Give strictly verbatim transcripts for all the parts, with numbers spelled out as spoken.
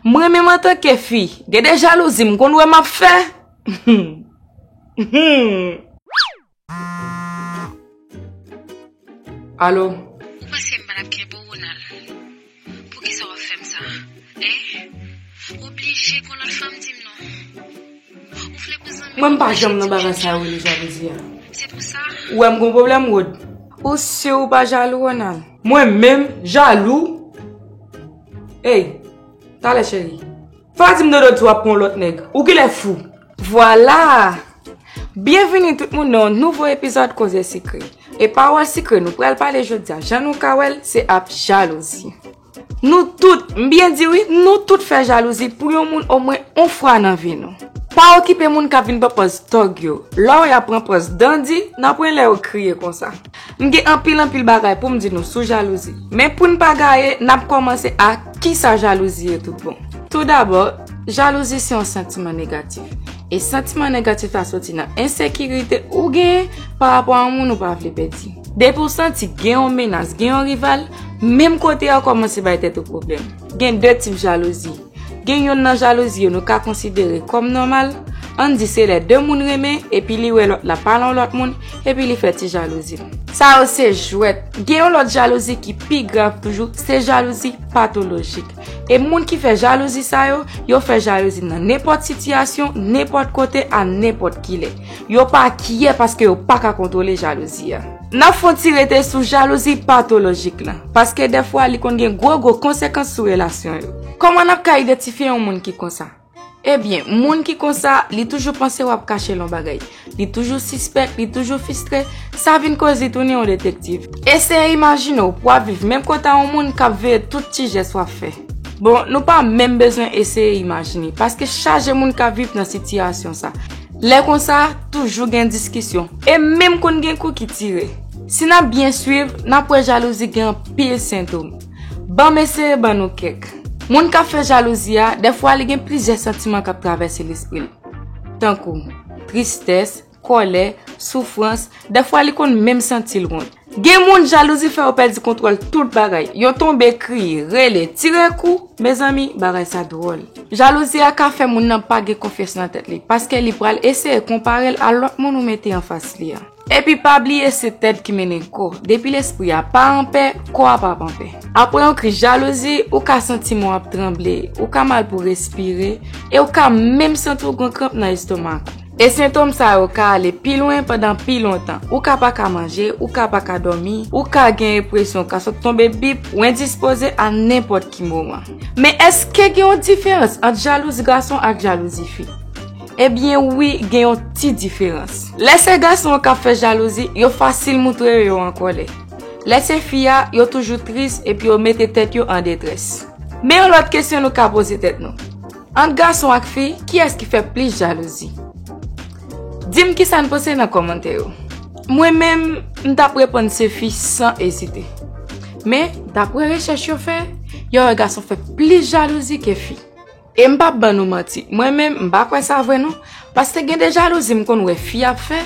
Mwen menm antanke fi, gen de jalouzi m konn wè m ap fè. Alo. Ou panse m pa t ap kenbe w, Ronald? Poukisa w ap fè m sa? Hein? Oblije gon lòt fanm di m non. Ou vle pou zanmi. Mwen m pa janm nan bagay sa yo rele jalouzi a. Se pou sa. Ou wè m gon pwoblèm, Rod? Ou si ou pa jalou, Ronald? Mwen menm jalou? Ey, talè cheri. Fò di m dodo di w ap pran yon lòt nèg. Ou genlè fou. Vwala! Byenvini tout moun nan yon nouvo epizòd Koze Sikre. E pawòl sikre nou pral pale jodi a, jan nou ka wè l, se ap jalouzi. Nou tout, m byen di wi, nou tout fè jalouzi pou yon moun omwen yon fwa nan vi nou. Pa okipe moun k ap vin pran pòz tòg yo. Lè w y ap pran pòz dandi, nan pwen lè yo kriye konsa. M gen anpil anpil bagay pou m di nou sou jalouzi. Men pou n pa gaye, n ap kòmanse ak kisa jalouzi ye tout bon. Toudabò, jalouzi se yon santiman negatif. E santiman negatif la soti nan ensekirite ou genyen pa rapò a yon moun ou pa vle pèdi. Depi w santi gen yon menas, gen yon rival, menm kote a w kòmanse bay tèt ou pwoblèm. Gen de tip jalouzi. Gen yonn nan jalouzi yo nou ka konsidere kòm nòmal. Ann di se lè de moun renmen, epi li wè lòt la pale yon lòt moun, epi li fè ti jalouzi. Sa yo se jwèt. Gen yon lòt jalouzi ki pi grav toujou, se jalouzi patolojik. E moun ki fè jalouzi sa yo, yo fè jalouzi nan nenpòt sitiyasyon, nenpòt kote, a nenpòt kilè. Yo pa kyè paske yo pa ka kontwole jalouzi a. N ap fè yon ti rete sou jalouzi patolojik lan, paske dèfwa li konn gen gwo gwo konsekans sou relasyon yo. Kòman n ap ka idantifye yon moun ki konsa? Ebyen, moun ki konsa, li toujou panse w ap kache l yon bagay. Li toujou sispèk, li toujou fristre, sa vin koz li tounen yon detektiv. Eseye imajine w pou w ap viv menm kote a yon moun k ap veye tout ti jès w ap fè. Bon, nou pa menm bezwen eseye imajine, paske chaje moun k ap viv nan sitiyasyon sa. Lè konsa, toujou gen diskisyon. E menm konn gen kou ki tire. Si n ap byen swiv, n ap wè jalouzi gen anpil sentòm. Ban m eseye ban nou kèk. Moun k ap fè jalouzi a, dèfwa li gen plizyè santiman k ap travèse lespri l. Tankou tristès, kòlè, soufrans, dèfwa li konn menm santi l wont. Gen moun jalouzi fè yo pèdi kontwòl tout bagay. Yo tonbe kriye, rele, tire kou. Mezanmi, bagay sa dwòl. Jalouzi a ka fè moun nan pa gen konfyans nan tèt li, paske li pral eseye konpare l a lòt moun ou mete anfas li a. Epi pa bliye se tèt ki mennen kò. Depi lespri a pa anpè, kò a p ap anpè. Apre yon kriz jalouzi, ou ka santi men w ap tranble, ou ka mal pou respire, e ou ka menm santi w gen kranp nan estomak ou. E sentòm sa yo ka ale pi lwen pandan pi lontan. Ou ka pa ka manje, ou ka pa ka dòmi, ou ka gen enpresyon w ka sot tonbe bip, ou endispoze a nenpòt ki moman. Men èske gen yon diferans ant jalouzi gason ak jalouzi fi? Ebyen wi, gen yon ti diferans. Lè se gason yo k ap fè jalouzi, yo fasil moutre yo yo an kòlè. Lè se fi a, yo toujou tris epi yo mete tèt yo an detrès. Men yon lòt kesyon nou ka poze tèt nou. Ant gason ak fi, kiyès ki fè plis jalouzi? Di m kisa n panse nan kòmantè yo. Mwen menm, m t ap reponn se fi san ezite. Men, dapre rechèch yo fè, yo wè gason fè plis jalouzi ke fi. E m p ap ban nou manti, mwen menm, m pa kwè sa vre non. Paske gen de jalouzi m konn wè fi ap fè.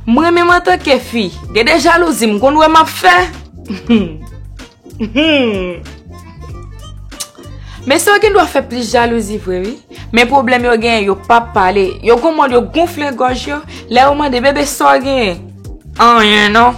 Mwen menm antanke fi, gen de jalouzi m konn wè m ap fè. Hmm. Mesye yo gen dwa fè plis jalouzi vre wi. Men pwoblèm yo genyen, yo p ap pale. Yo gon mòd yo gonfle gòj yo. Lè yo mande, bebe, sa w genyen? Anyen non.